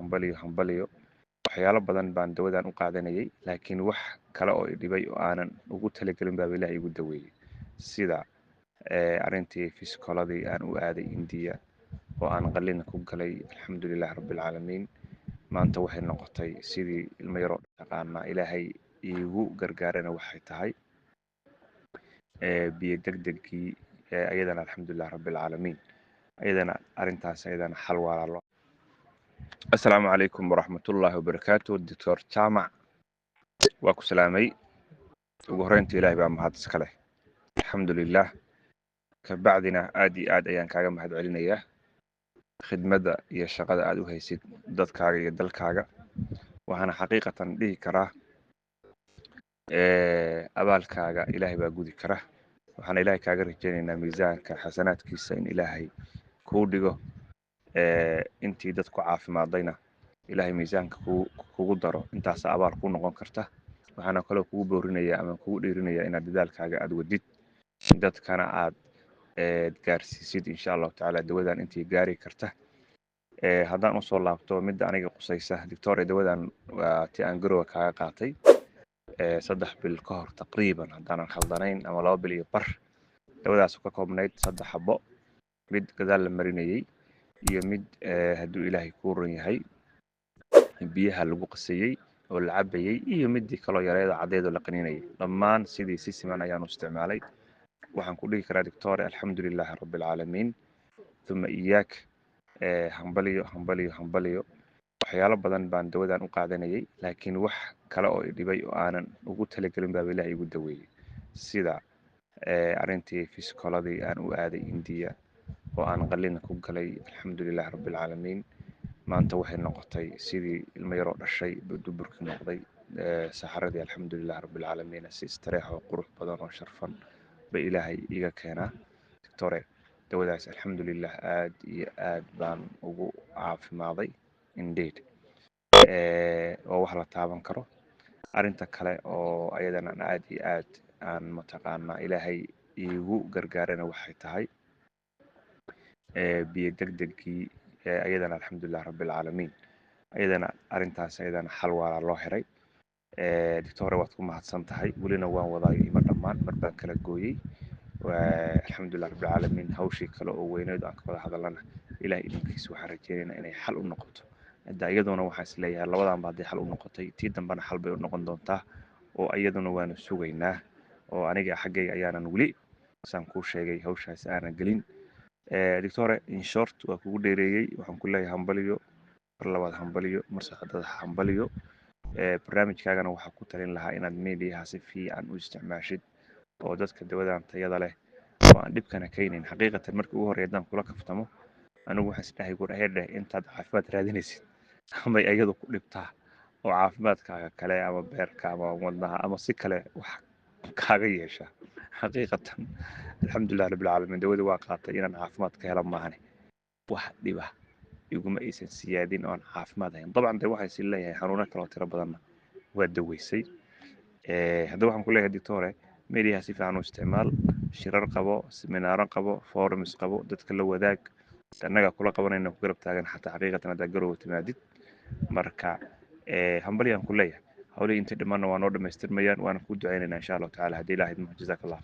Hambaliyo, hambaliyo. Waxyaalo badan baan dawadan u qaadanayay, laakiin wax kale oo i dhibay oo aanan ugu talagelin baaba Ilaah igu daweeyey, sida arrintii fiskoladii aan u aaday Indiya oo aan qalina ku galay. Alxamdulilah Rabbilcaalamiin, maanta waxay noqotay sidii ilmo yaroo taqaanaa. Ilaahay iigu gargaarana waxay tahay biyo degdegii. Ayadana alxamdulilah Rabbilcaalamiin, ayadana arrintaas ayadana xal waala. Assalaamu calaykum waraxmatullaahi wabarakaatu. Doctor Jaamac, waa ku salaamay. Ugu horreynta Ilaahay baa mahad iska leh, alxamdulilah. Kabacdina aad iyo aad ayaan kaaga mahad celinayaa khidmadda iyo shaqada aad u haysid dadkaaga iyo dalkaaga. Waxaana xaqiiqatan dhihi karaa abaalkaaga Ilaahay baa gudi kara. Waxaana Ilaahay kaaga rajaynaynaa miisaanka xasanaadkiisa in Ilaahay kuu dhigo, intii dadku caafimaadayna Ilaahay miisaanka kugu daro. Intaasa abaal kuu noqon karta. Waxaana kaloo kugu boorinaya ama kugu dhiirinaya inaad dadaalkaaga aad wadid, dadkana aad gaarsiisid, insha Allahu tacaala, dawadan intii gaari karta. Haddaan usoo laabto midda aniga qusaysa, doctor, dawadan waa ti aan garowa kaaga qaatay 3 bil ka hor taqriiban, haddaanan khaldanayn, ama 2 bil iyo bar. Dawadaas ka koobnayd saddex xabo: mid gadaal la marinayey iyo mid, hadduu Ilaahay kuu run yahay, biyaha lagu qasayey oo la cabayey, iyo midii kaloo yareeda caddeed oo la qaninayay. Dhammaan sidii si siman ayaanu isticmaalay. Waxaan ku dhihi karaa, doctor, alxamdulilaahi Rabbilcaalamiin uma iyaak. Hambaliyo, hambaliyo, hambaliyo. Waxyaalo badan baan dawadan u qaadanayay, laakiin wax kale oo i dhibay oo aanan ugu talagelin baaba Ilaah igu daweeyey, sida arrintii fiskoladii aan u aaday Indiya oo aan qalina ku galay. Alxamdulilah Rabbilcaalamiin, maanta waxay noqotay sidii ilmo yaroo dhashay duburkii noqday saxaradii. Alxamdulilah Rabbilcaalamiin, si istareex oo qurux badan oo sharfan bay Ilaahay iga keenaa. Doctor, dawadaas alxamdulilah aad iyo aad baan ugu caafimaaday indeed. Waa wax la taaban karo. Arrinta kale oo ayadana aad iyo aad aan mataqaanaa Ilaahay iigu gargaarana waxay tahay biyo degdegii. Ayadana alxamdulilah Rabbilcaalamiin, ayadana arrintaas ayadana xal waala loo xiray. Doctor, waad ku mahadsan tahay. Welina waan wadaayo, ima dhammaan, mar baan kala gooyey. Alxamdulilah Rabbilcaalamiin, hawshii kale oo weyneed aan ka wada hadalana, Ilaah idinkiisa waxaan rajeynaynaa inay xal u noqoto. Hadda iyaduna waxaan isleeyahay labadanba hadday xal u noqotay, tii dambena xal bay u noqon doontaa, oo iyaduna waanu sugaynaa. Oo aniga xaggayga ayaanan weli, saan kuu sheegay, hawshaas aanan gelin. Doctor, in short, waa kugu dheereeyey. Waxaan ku leeyahay hambaliyo, mar labaad hambaliyo, mar saddexaad hambaliyo. Barnaamijkaagana waxaa ku talin lahaa inaad mediaha si fiican u isticmaashid oo dadka dawadan tayada leh oo aan dhibkana keenayn. Xaqiiqatan, markii ugu horreey haddaan kula kaftamo, anigu waxaan isdhahay gurdheh intaad caafimaad raadinaysid amay iyadu ku dhibtaa oo caafimaadkaaga kale ama beerka ama wadnaha ama si kale wax kaaga yeesha. Xaqiiqatan, alxamdulilah Rabbilcaalamiin, dawadii waa qaatay inaan caafimaad ka hela maahane, wax dhiba iguma aysan siyaadin oo aan caafimaad ahayn. Dabcan de waxaan is leeyahay xanuuno kaloo tiro badanna waa daweysay. Hadda waxaan ku leeyahay, doctor, mediaha si fiican u isticmaal, shirar qabo, seminaaro qabo, forums qabo, dadka la wadaag. Annagaa kula qabanayna, ku garab taagan xataa xaqiiqatan haddaa garowa timaadid. Marka hambalyaan ku leeyahay. Hawlihii intii dhimanna waa noo dhamaystirmayaan, waana kuu ducaynaynaa, insha Allahu tacala, haddii Ilaha idmo. Jazaak Allah khayr.